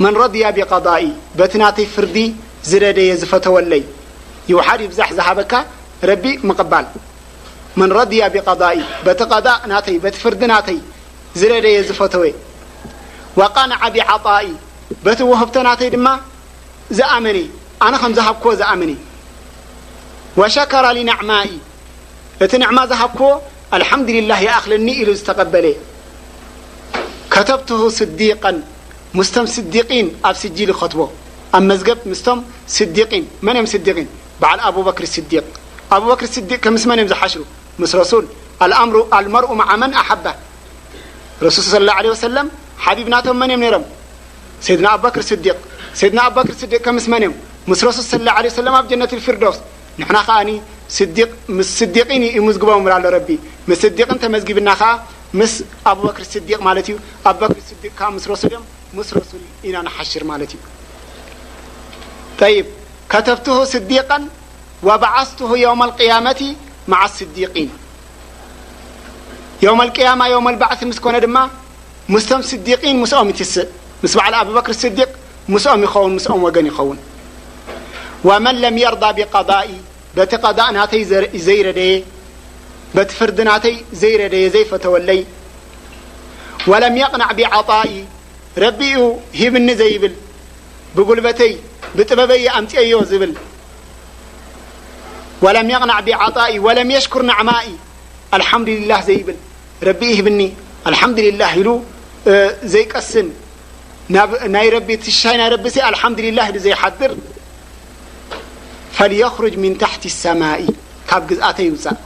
መን ረድያ ቢቀዳኢ፣ በቲ ናተይ ፍርዲ ዝረደየ ዝፈተወለይ፣ ይውሓድ ይብዛሕ ዝሃበካ ረቢ ምቕባል። መን ረድያ ቢቀዳኢ፣ በቲ ቀዳእ ናተይ፣ በቲ ፍርዲ ናተይ ዝረደየ ዝፈተወ፣ ወቀንዐ ቢዓጣኢ፣ በቲ ውህብቶ ናተይ ድማ ዝኣመነ፣ ኣነ ከም ዝሃብክዎ ዝኣመነ፣ ወሸከረ ሊነዕማኢ፣ እቲ ንዕማ ዝሃብክዎ ኣልሓምዱሊላህ ይኣኽለኒ ኢሉ ዝተቐበለ፣ ከተብትሁ ስዲቀን፣ ምስቶም ስዲቂን ኣብ ስጂል ይኸትቦ። ኣብ መዝገብ ምስቶም ስዲቂን። መን እዮም ስዲቂን? በዓል ኣቡበክር ስዲቅ። ኣቡበክር ስዲቅ ከምስ መን እዮም ዝሓሽሩ? ምስ ረሱል። ኣልኣምሩ ኣልመርኡ መዓ መን ኣሓባ። ረሱል ሰለላሁ ዐለይሂ ወሰለም ሓቢብ ናቶም መን እዮም ነይሮም? ሰይድና ኣቡበክር ስዲቅ። ሰይድና ኣቡበክር ስዲቅ ከምስ መን እዮም? ምስ ረሱል ሰለላሁ ዐለይሂ ወሰለም ኣብ ጀነቱል ፊርደውስ። ንሕና ከኣኒ ስዲቅ፣ ምስ ስዲቂን ይምዝግቦም ይብል ኣሎ ረቢ። ምስ ስዲቅን ተመዝጊብና ከኣ ምስ ኣቡበክር ስዲቅ ማለት እዩ። ኣቡበክር ስዲቅ ከኣ ምስ ረሱል እዮም። ምስ ረሱል ኢና ንሓሽር ማለት እዩ። ጠይብ፣ ከተብትሁ ስዲቀን ወበዓስቱሁ የውመል ቅያመቲ መዓ ስዲቂን። የውመል ቅያማ፣ የውመል ባዕሲ ምስ ኮነ ድማ ምስቶም ስዲቂን ምስኦም ይትስእ። ምስ በዓል ኣቡበክር ስዲቅ ምስኦም ይኸውን፣ ምስኦም ወገን ይኸውን። ወመን ለም የርዳ ቢቀዳኢ፣ በቲ ቀዳእ ናተይ ዘር-፣ ዘይረደየ፣ በቲ ፍርዲ ናተይ ዘይረደየ፣ ዘይፈተወለይ፣ ወለም የቅናዕ ቢዓጣኢ፣ ረቢ እዩ ሂብኒ ዘይብል፣ ብጉልበተይ ብጥበበይ ኣምፅኤዮ ዝብል፣ ወለም የቅናዕ ቢዓጣኢ ወለም የሽኩር ናዕማኢ፣ ኣልሓምዱሊላህ ዘይብል፣ ረቢ ይህብኒ ኣልሓምዱሊላህ ኢሉ፣ እ፣ ዘይቀስን፣ ናብ ናይ ረቢ ትሻይ ናይ ረቢ ሲ ኣልሓምዱሊላህ ኢሉ ዘይሓድር፣ ፈልየኽሩጅ ሚን ታሕቲ ሰማኢ፣ ካብ ግዝኣተይ ይውፃእ።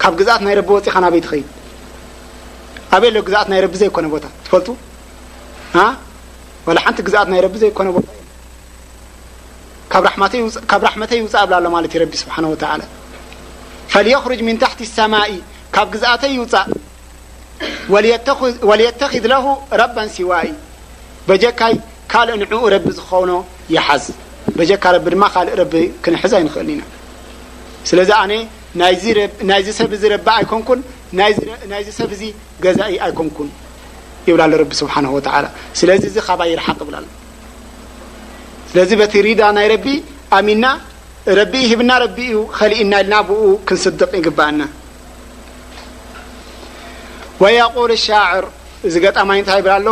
ካብ ግዝኣት ናይ ረቢ ወፂኻ ናበይ ትኸይድ? ኣበይ ኣሎ ግዝኣት ናይ ረቢ ዘይኮነ ቦታ? ትፈልጡ? አ? ወላ ሓንቲ ግዝኣት ናይ ረቢ ዘይኮነ ቦታ የለን። ካብ ራሕመተይ ይውፃእ፣ ካብ ራሕመተይ ይውፃእ እብላ ኣሎ ማለት እዩ ረቢ ስብሓነ ወተዓላ። ፈልየኽሩጅ ሚን ታሕቲ ሰማኢ፣ ካብ ግዝኣተይ ይውፃእ። ወልየተኹ-፣ ወልየተኺዝ ለሁ ረበን ሲዋኢ፣ በጀካይ ካልእ ንዕኡ ረቢ ዝኾኖ ይሓዝ። በጀካ ረቢ ድማ ካልእ ረቢ ክንሕዝ ኣይንኽእልን ኢና። ስለዚ ኣነ ናይዚ ረብ-፣ ናይዚ ሰብ እዚ ረቢ ኣይኮንኩን፣ ናይዚ ረ-፣ ናይዚ ሰብ እዚ ገዛኢ ኣይኮንኩን ይብል ኣሎ ረቢ ስብሓንሁ ወተዓላ። ስለዚ እዚ ካባይ ይርሓቕ ይብል ኣሎ። ስለዚ በቲ ሪዳ ናይ ረቢ ኣሚንና፣ ረቢ ይህብና፣ ረቢ እዩ ኸሊእና ኢልና ብኡ ክንስድቕ ይግብኣና። ወየቁል ሻዕር፣ እዚ ገጣማይ እንታይ ይብል ኣሎ?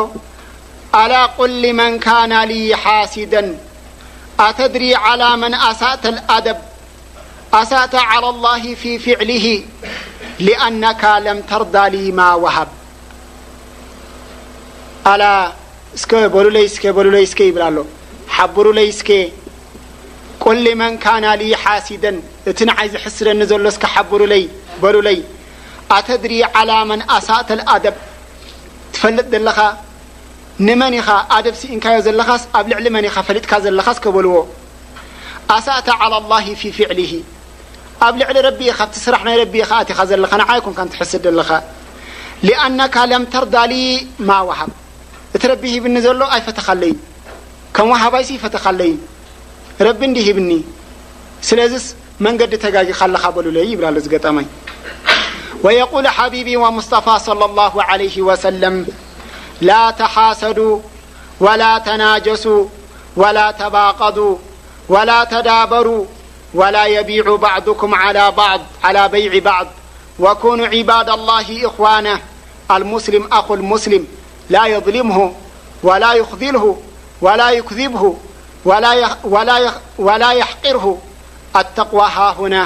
ኣላ ቁል ሊመን ካና ሊ ሓሲደን ኣተድሪ ዓላ መን ኣሳእተ ልኣደብ ኣሳእተ ዓላ ላሂ ፊ ፊዕሊሂ ሊኣነካ ለም ተርዳ ሊ ማ ወሃብ። ኣላ እስከ በሉለይ እስከ በሉለይ እስከ ይብል ኣሎ። ሓብሩለይ እስከ። ቁል ሊመን ካና ሊ ሓሲደን፣ እቲ ንዓይ ዝሕስደኒ ዘሎ እስከ ሓብሩለይ በሉለይ። ኣተድሪ ዓላ መን ኣሳእተ ልኣደብ፣ ትፈልጥ ዘለኻ ንመን ኢኻ ኣደብ ስኢንካዮ ዘለኻስ ኣብ ልዕሊ መን ኢኻ ፈሊጥካ ዘለኻስ ከበልዎ። ኣሳእተ ዓላ ላሂ ፊ ፊዕሊሂ፣ ኣብ ልዕሊ ረቢ ኢኻ፣ ኣብቲ ስራሕ ናይ ረቢ ኢኻ ኣቲኻ ዘለኻ፣ ንዓይ ኣይኮንካን ትሕስድ ዘለኻ። ሊኣነካ ለም ተርዳ ሊ ማ ወሃብ፣ እቲ ረቢ ሂብኒ ዘሎ ኣይፈተኻለይን፣ ከም ወሃባይሲ ይፈተኻለይን፣ ረቢ እንዲ ሂብኒ። ስለዚስ መንገዲ ተጋጊኻ ኣለኻ በሉለይ ይብል ኣሎ እዚ ገጣማይ። ወየቁል ሓቢቢ ወሙስጠፋ ሰለላሁ ዐለይሂ ወሰለም፣ ላ ተሓሰዱ ወላ ተናጀሱ ወላ ተባቀዱ ወላ ተዳበሩ ወላ የቢዑ ባዕዱኩም ዐላ ባዕድ፣ ዐላ በይዒ ባዕድ፣ ወኩኑ ዒባደላሂ ኢኽዋነ፣ المسلم أخو المسلم لا يظلمه ولا يخذله ولا يكذبه ولا يخ-، ولا يخ-، ولا يحقره. التقوى ها هنا،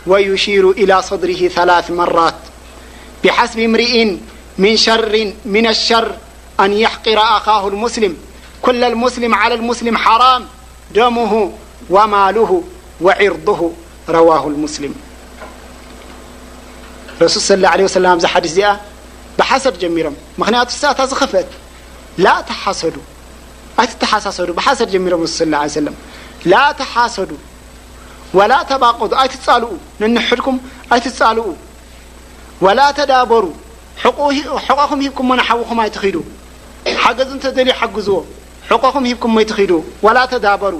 ويشير إلى صدره ثلاث مرات. بحسب امرئ من شر، من الشر أن يحقر أخاه المسلم. كل المسلم على المسلم حرام دمه وماله وعرضه. رواه مسلم. ረሱል ሰለላሁ ዐለይሂ ወሰለም ኣብዚ ሓዲስ እዚኣ ብሓሰድ ጀሚሮም። ምኽንያቱ እሳ እታ ዝኸፍአት፣ ላ ተሓሰዱ፣ ኣይትተሓሳሰዱ፣ ብሓሰድ ጀሚሮም ረሱል ሰለላሁ ዐለይሂ ወሰለም። ላ ተሓሰዱ ወላ ተባቀዱ፣ ኣይትጻልኡ፣ ነንሕድኩም ኣይትጻልኡ። ወላ ተዳበሩ፣ ሕቁ-፣ ሕቆኹም ሂብኩሞ ንሓውኹም ኣይትኺዱ። ሓገዝ እንተደልዩ ሓግዝዎ፣ ሕቆኹም ሂብኩሞ ኣይትኺዱ። ወላ ተዳበሩ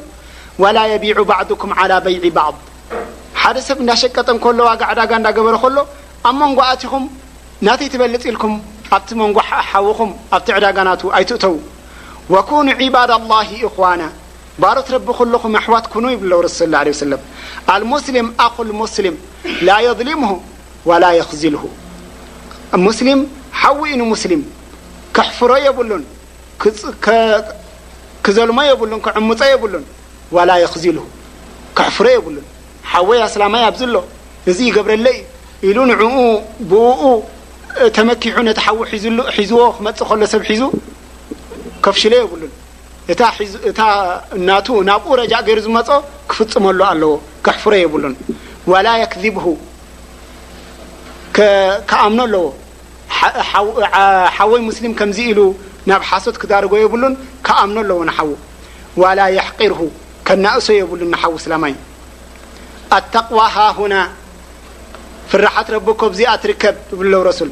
ወላ የቢዑ ባዕዱኩም ዓላ በይዒ ባዕድ። ሓደ ሰብ እንዳሸቀጠ እንከሎ፣ ዋጋ ዕዳጋ እንዳገበረ ከሎ፣ ኣብ መንጎ ኣቲኹም ናተይ ትበልጽ ኢልኩም ኣብቲ መንጎ ሓ-፣ ሓውኹም ኣብቲ ዕዳጋ ናቱ ኣይትእተዉ። وكونوا عباد الله إخوانا، ባሮት ረቢ ኩልኹም ኣሕዋት ኩኑ ይብሎ ረሱል ሰለላሁ ዐለይሂ ወሰለም። المسلم أخو المسلم لا يظلمه ولا يخذله። ሙስሊም ሓዊ ኢኑ ሙስሊም ከሕፍሮ የብሉን፣ ክጽ-፣ ከ-፣ ክዘልሞ የብሉን፣ ክዕምጾ የብሉን። ولا يخذله፣ ከሕፍሮ የብሉን። ሓወይ ኣስላማይ ኣብዚ ኣሎ፣ እዚ ይገብረለይ ኢሉ ንዕኡ ብእኡ ተመኪሑ ነቲ ሓዉ ሒዝሉ፣ ሒዝዎ ክመጽእ ከሎ ሰብ ሒዙ ከፍሽሎ የብሉን። እታ ሒዙ፣ እታ ናቱ ናብኡ ረጃእ ገይሩ ዝመጾ ክፍጽመሉ ኣለዎ፣ ከሕፍሮ የብሉን። ولا يكذبه፣ ከ-፣ ክኣምኖ ኣለዎ። ሓ-፣ ሓው-፣ ዓ-፣ ሓወይ ሙስሊም ከምዚ ኢሉ ናብ ሓሶት ክዳርጎ የብሉን፣ ክኣምኖ ኣለዎ ንሓዉ። ولا يحقره፣ ከናእሶ የብሉን ንሓዉ እስላማይ። التقوى ها هنا، ፍርሓት ረቢ እኮ ኣብዚኣ ትርከብ ይብሉ ረሱል።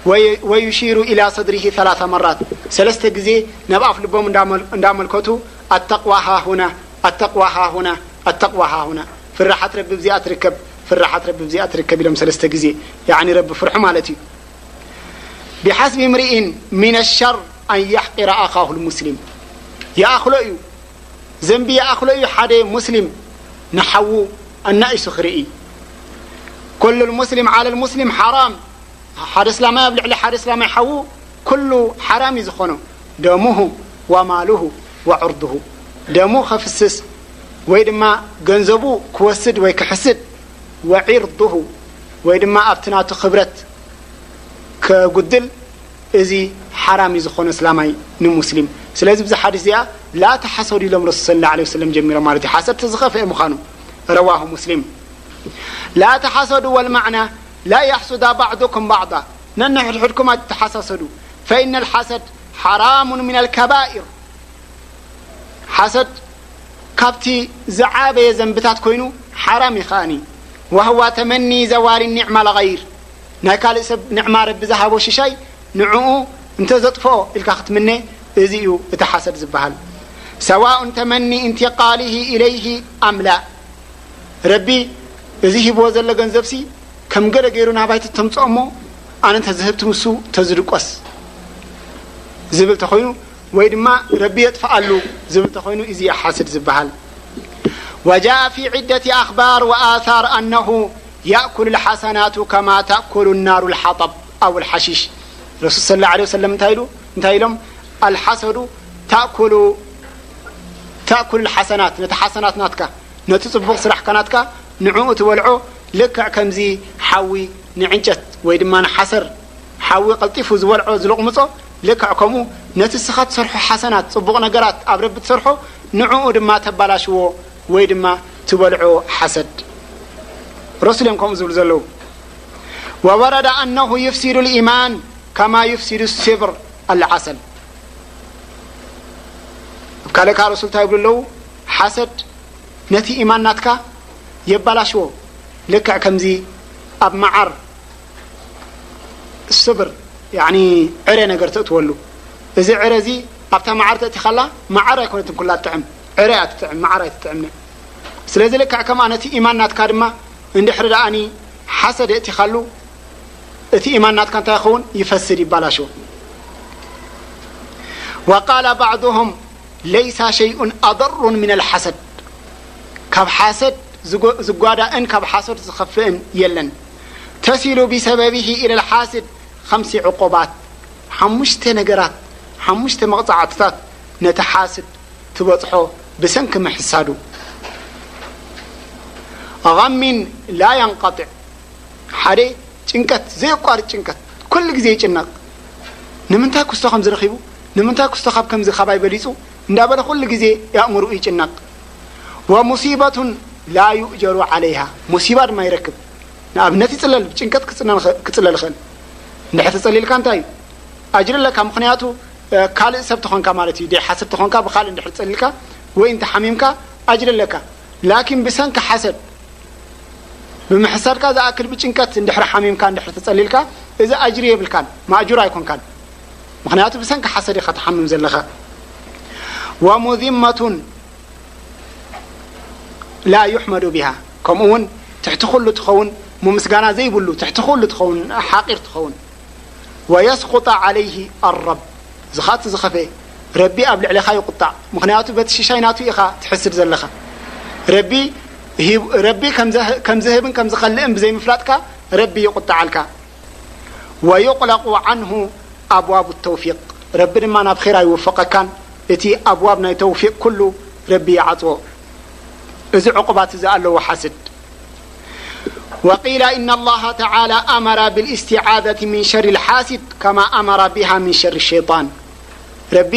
وي-، ويشير إلى صدره ثلاث مرات، ሰለስተ ግዜ ናብ ኣፍ ልቦም እንዳመል-፣ እንዳመልከቱ التقوى ها هنا، التقوى ها هنا، التقوى ها هنا، ፍርሓት ረቢ ኣብዚኣ ትርከብ፣ ፍርሓት ረቢ ኣብዚኣ ትርከብ ኢሎም ሰለስተ ግዜ፣ ያዕኒ ረቢ ፍርሑ ማለት እዩ። بحسب امرئ من الشر أن يحقر أخاه المسلم، ይኣኽሎ እዩ፣ ዘንቢ ይኣኽሎ እዩ ሓደ ሙስሊም ንሓዉ ኣናኢሱ ክርኢ። كل المسلم على المسلم حرام، ሓደ እስላማይ ኣብ ልዕሊ ሓደ እስላማይ ሓዉ ኩሉ ሓራም እዩ ዝኾኖ። دمه وماله وعرضه، ደሙ ከፍስስ ወይ ድማ ገንዘቡ ክወስድ ወይ ክሕስድ፣ وعرضه ወይ ድማ ኣብቲ ናቱ ክብረት ከጉድል፣ እዚ ሓራም እዩ ዝኾነ እስላማይ ንሙስሊም። ስለዚ ብዚ ሓዲስ እዚኣ ላ ተሓሰዱ ኢሎም ረሱል ሰለላሁ ዐለይሂ ወሰለም ጀሚሮም ማለት እዩ። ሓሰድ እቲ ዝኸፍአ ምዃኑ። رواه مسلم. لا تحسدوا والمعنى لا يحسد بعضكم بعضا، ነንሕድሕድኩም ኣይትተሓሳሰዱ። فإن الحسد حرام من الكبائر، ሓሰድ ካብቲ ዝዓበየ ዘንብታት ኮይኑ ሓራም እዩ ከኣኒ። وهو تمني زوال النعمة لغير، ናይ ካልእ ሰብ ንዕማ ረቢ ዝሃቦ ሽሻይ ንዕኡ እንተ ዘጥፍኦ ኢልካ ክትምነ፣ እዚ እዩ እቲ ሓሰድ ዝበሃል። سواء تمني انتقاله إليه أم لا، ረቢ እዚ ሂብዎ ዘሎ ገንዘብሲ ከም ገለ ገይሩ ናባይ ተምጽኦ እሞ ኣነ እንተዝህብቲ ንሱ ተዝድቆስ ዝብል ተኾይኑ፣ ወይ ድማ ረቢ የጥፍኣሉ ዝብል ተኾይኑ፣ እዚ እዩ ሓስድ ዝበሃል። وجاء في عدة أخبار وآثار أنه يأكل الحسنات كما تأكل النار الحطب أو الحشيش። ረሱል ሰለላሁ ዐለይሂ ወሰለም እንታይ ኢሉ፣ እንታይ ኢሎም? الحسد تأكل، تأكل الحسنات، ነቲ ሓሰናት ናትካ፣ ነቲ ጽቡቕ ስራሕካ ናትካ ንዕኡ ትበልዖ፣ ልክዕ ከምዚ ሓዊ ንዕንጨት ወይ ድማ ንሓሰር ሓዊ ቀልጢፉ ዝበልዖ ዝልቕምጾ፣ ልክዕ ከምኡ ነቲ እስኻ ትሰርሖ ሓሰናት፣ ጽቡቕ ነገራት ኣብ ረቢ ትሰርሖ፣ ንዕኡ ድማ ተባላሽዎ ወይ ድማ ትበልዖ። ሓሰድ ረሱል እዮም ከምኡ ዝብሉ ዘለዉ። وورد أنه يفسد الإيمان كما يفسد السبر العسل. ኣብ ካልእ ከኣ ረሱል እንታይ ይብሉ ኣለዉ? ሓሰድ ነቲ ኢማን ናትካ የባላሽዎ። ልክዕ ከምዚ ኣብ መዓር ስብር፣ ያዕኒ ዕረ ነገር ተእትወሉ። እዚ ዕረ እዚ ኣብታ መዓር ተእቲኻላ፣ መዓር ኣይኮነትን ኩላ ትጥዕም፣ ዕረ እያ ትጥዕም፣ መዓር ኣይትጥዕምን። ስለዚ ልክዕ ከምኣ ነቲ ኢማን ናትካ ድማ እንድሕሪ ደኣኒ ሓሰድ የእቲኻሉ፣ እቲ ኢማን ናትካ እንታይ ይኸውን? ይፈስድ፣ ይባላሾ። وقال بعضهم ليس شيء أضر من الحسد، ካብ ሓሰድ ዝጎ-፣ ዝጓዳእን ካብ ሓሰድ ዝኸፍእን የለን። تصل بسببه إلى الحاسد خمس عقوبات، ሓሙሽተ ነገራት፣ ሓሙሽተ መቕጻዕትታት ነቲ ሓስድ ትበጽሖ ብሰንኪ ምሕሳዱ። غم لا ينقطع، ሓደ ጭንቀት፣ ዘየቋርጽ ጭንቀት፣ ኩሉ ግዜ ይጭነቕ። ንምንታይ ክስቶ ከም ዝረኺቡ፣ ንምንታይ ክስቶ ካብ ከምዚ ካባይ በሊጹ እንዳበለ ኩሉ ግዜ የእምርኡ ይጭነቕ። ومصيبة لا يؤجر عليها، ሙሲባ ድማ ይረክብ። ንኣብነት ይጽለል፣ ብጭንቀት ክጽነ-፣ ክጽለል ይኽእል። እንድሕር ተጸሊልካ እንታይ እዩ? ኣጅሪ ኣለካ፣ ምኽንያቱ፣ እ፣ ካልእ ሰብ ተኾንካ ማለት እዩ። ደይ ሓሰድ ተኾንካ፣ ብኻልእ እንድሕር ተጸሊልካ ወይ እንተ ሓሚምካ ኣጅሪ ኣለካ። ላኪን ብሰንኪ ሓሰድ፣ ብምሕሳድካ ዝኣክል ብጭንቀት እንድሕር ሓሚምካ፣ እንድሕር ተጸሊልካ፣ እዚ ኣጅሪ የብልካን፣ ማእጁር ኣይኮንካን። ምኽንያቱ ብሰንኪ ሓሰድ ኢኻ ትሓምም ዘለኻ። ومذمة لا يحمد بها، ከምኡ እውን ትሕቲ ኩሉ ትኸውን፣ ምምስጋና ዘይብሉ ትሕቲ ኩሉ ትኸውን፣ ሓቂር ትኸውን። ويسخط عليه الرب، እዚ ኻቲ ዝኸፈ ረቢ ኣብ ልዕሌኻ ይቁጣዕ። ምኽንያቱ በቲ ሽሻይ ናቱ ኢኻ ትሕስድ ዘለኻ። ረቢ ሂብ-፣ ረቢ ከም ዘህ-፣ ከም ዝህብን ከም ዝኸልእን ብዘይምፍላጥካ ረቢ ይቁጣዓልካ። ወዩቕለቑ ዓንሁ ኣብዋቡ ተውፊቅ፣ ረቢ ድማ ናብ ኼር ኣይውፈቐካን። እቲ ኣብዋብ ናይ ተውፊቅ ኩሉ ረቢ ይዓጽዎ። እዚ ዕቁባት እዚ ኣለዎ ሓስድ። وقيل إن الله تعالى أمر بالاستعاذة من شر الحاسد كما أمر بها من شر الشيطان። ረቢ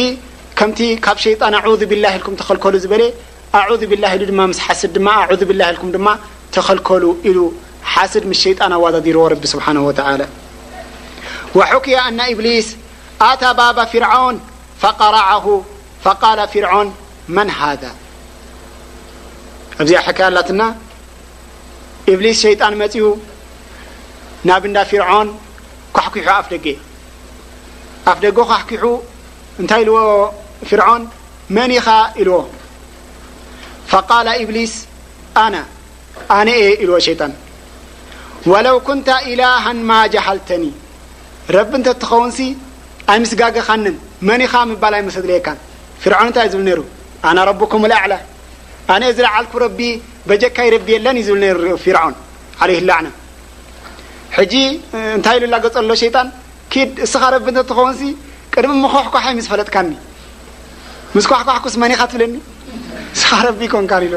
ከምቲ ካብ ሸይጣን ኣዑዙ ቢላህ ኢልኩም ተኸልከሉ ዝበለ፣ ኣዑዙ ቢላህ ኢሉ ድማ ምስ ሓስድ ድማ ኣዑዙ ቢላህ ኢልኩም ድማ ተኸልከሉ ኢሉ ሓስድ ምስ ሸይጣን ኣዋዳዲርዎ ረቢ ስብሓነሁ ወተዓላ። وحكي أن إبليس أتى باب فرعون فقرعه فقال فرعون من هذا؟ ኣብዚኣ ሕካያ ኣላትና። ኢብሊስ ሸይጣን መጺኡ ናብ እንዳ ፊርዖን ኳሕኲሑ ኣፍ ደገ። ኣፍ ደገ ኳሕኲሑ እንታይ ኢልዎ ፊርዖን? መን ኢኻ ኢልዎ። ፈቃለ ኢብሊስ ኣነ፣ ኣነ እየ ኢልዎ ሸይጣን። ወለው ኩንተ ኢላሃን ማ ጀሃልተኒ፣ ረቢ እንተ ትኸውንሲ ኣይምስጋገኻንን፣ መን ኢኻ ምባል ኣይምሰድለየካን። ፊርዖን እንታይ ዝብል ነይሩ? ኣና ረቡኩም ልኣዕላ፣ ኣነ ዝለዓልኩ ረቢ፣ በጀካይ ረቢ የለን እዩ ዝብል ነይሩ ፊርዖን ዓለይህ ላዕና። ሕጂ እንታይ ኢሉ ላገጸ ኣሎ ሸይጣን? ኪድ እስኻ ረቢ እንተ ትኸውንሲ ቅድሚ ምኹሕኳሓይ ምስ ፈለጥካኒ፣ ምስ ኳሕኳሕኩስ መን ኢኻ ትብለኒ? ንስኻ ረቢ ኣይኮንካን ኢሉ።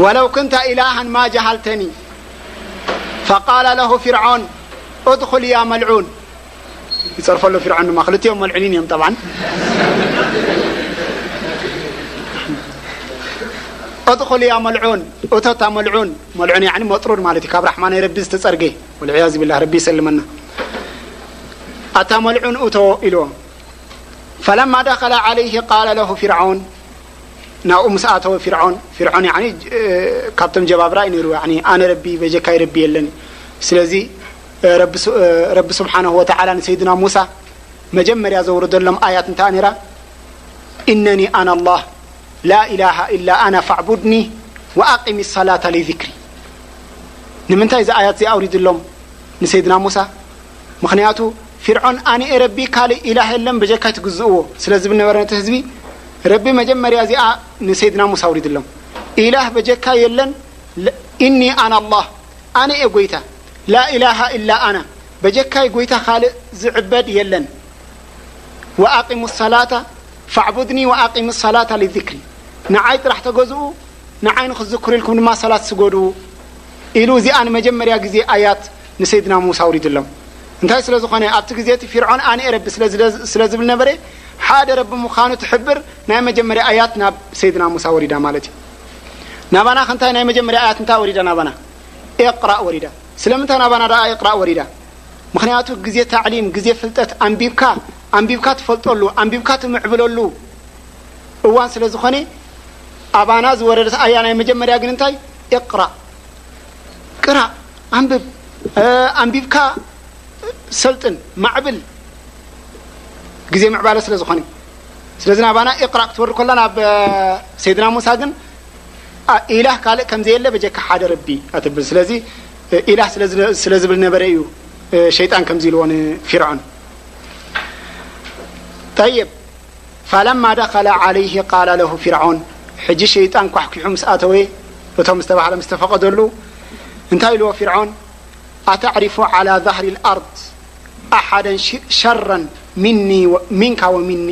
ወለው ኩንተ ኢላሃን ማ ጀሃልተኒ። ፈቃለ ለሁ ፊርዖን ኡድኹል ያ መልዑን። ይጸርፈሉ ፊርዖን ድማ፣ ክልቲኦም መልዑኒን እዮም ጠብዓን። ኡድኹል ያ መልዑን፣ እቶ ኣታ መልዑን። መልዑን ያዕኒ መጥሩድ ማለት እዩ፣ ካብ ራሕማ ናይ ረቢ ዝተጸርገ። ወልዕያዙ ቢላህ፣ ረቢ ይሰልመና። ኣታ መልዑን እቶ ኢልዎ። ፈለማ ደኸለ ዓለይህ ቃለ ለሁ ፊርዓውን፣ ናብኡ ምስ ኣተወ ፊርዓውን፣ ፊርዓውን ያዕኒ፣ እ፣ ካብቶም ጀባብራ እዩ ነይሩ፣ ያዕኒ ኣነ ረቢ፣ በጀካይ ረቢ የለን። ስለዚ፣ እ፣ ረቢ ስ-፣ እ፣ ረቢ ስብሓነሁ ወተዓላ ንሰይድና ሙሳ መጀመርያ ዘውረደሎም ኣያት እንታይ ነይራ? ኢነኒ ኣና ኣላህ ላ ኢላሃ ኢላ ኣና ፋዕቡድኒ ወኣቂሚ ሰላታ ሊዚክሪ። ንምንታይ እዚ ኣያት እዚ ኣውሪድሎም ንሰይድና ሙሳ? ምኽንያቱ ፊርዖን ኣነ እየ ረቢ፣ ካልእ ኢላህ የለን፣ በጀካይ ትግዝእዎ ስለ ዝብል ነበረ ነቲ ህዝቢ። ረቢ መጀመርያ እዚኣ ንሰይድና ሙሳ ኣውሪድሎም። ኢላህ በጀካ የለን፣ ለ-፣ ኢኒ ኣና ኣላህ፣ ኣነ እየ ጎይታ፣ ላ ኢላሃ ኢላ ኣና፣ በጀካይ ጎይታ ካልእ ዝዕበድ የለን። ወኣቂሙ ሰላታ ፋዕቡድኒ ወኣቂሙ ሰላታ ሊዚክሪ፣ ንዓይ ጥራሕ ተገዝኡ፣ ንዓይ ንኽዝክሩ ኢልኩም ድማ ሰላት ስገዱ ኢሉ እዚኣ ንመጀመርያ ግዜ ኣያት ንሰይድና ሙሳ ኣውሪድሎም። እንታይ ስለ ዝኾነ? ኣብቲ ግዜ እቲ ፊርዖን ኣነ እየ ረቢ ስለ ዝለ-፣ ስለ ዝብል ነበረ፣ ሓደ ረቢ ምዃኑ ትሕብር ናይ መጀመርያ ኣያት ናብ ሰይድና ሙሳ ወሪዳ ማለት እዩ። ናባና ከ እንታይ ናይ መጀመርያ ኣያት እንታይ ወሪዳ ናባና? ኢቕራእ ወሪዳ። ስለምንታይ ናባና ደኣ ኢቕራእ ወሪዳ? ምኽንያቱ ግዜ ታዕሊም፣ ግዜ ፍልጠት፣ ኣንቢብካ፣ ኣንቢብካ ትፈልጠሉ፣ ኣንቢብካ ትምዕብለሉ እዋን ስለ ዝኾነ፣ ኣባና ዝወረደት ኣያ ናይ መጀመርያ ግን እንታይ? ኢቕራእ፣ ቅራእ፣ ኣንብብ፣ እ፣ ኣንቢብካ ሰልጥን፣ ማዕብል፣ ግዜ ምዕባለ ስለ ዝኾነ። ስለዚ ናባና ኢቕራእ ክትወርድ ከላ ናብ፣ እ፣ ሰይድና ሙሳ ግን፣ ኣ፣ ኢላህ ካልእ ከም ዘየለ በጀካ ሓደ ረቢ ኣትብል። ስለዚ፣ እ፣ ኢላህ ስለ ዝለ-፣ ስለ ዝብል ነበረ እዩ፣ እ፣ ሸይጣን ከምዚ ኢልዎ ንፊርዖን። ጠይብ፣ ፈለማ ደኸለ ዓለይህ ቃለ ለሁ ፊርዖን፣ ሕጂ ሸይጣን ኳሕኲሑ ምስ ኣተወ፣ እቶም ዝተባህለ ምስ ተፈቐደሉ፣ እንታይ ኢልዎ ፊርዖን? ኣተዕሪፉ ዓላ ዛህሪ ልኣርድ ኣሓደን ሽ-፣ ሸረን ሚኒ ወ-፣ ሚንካ ወሚኒ።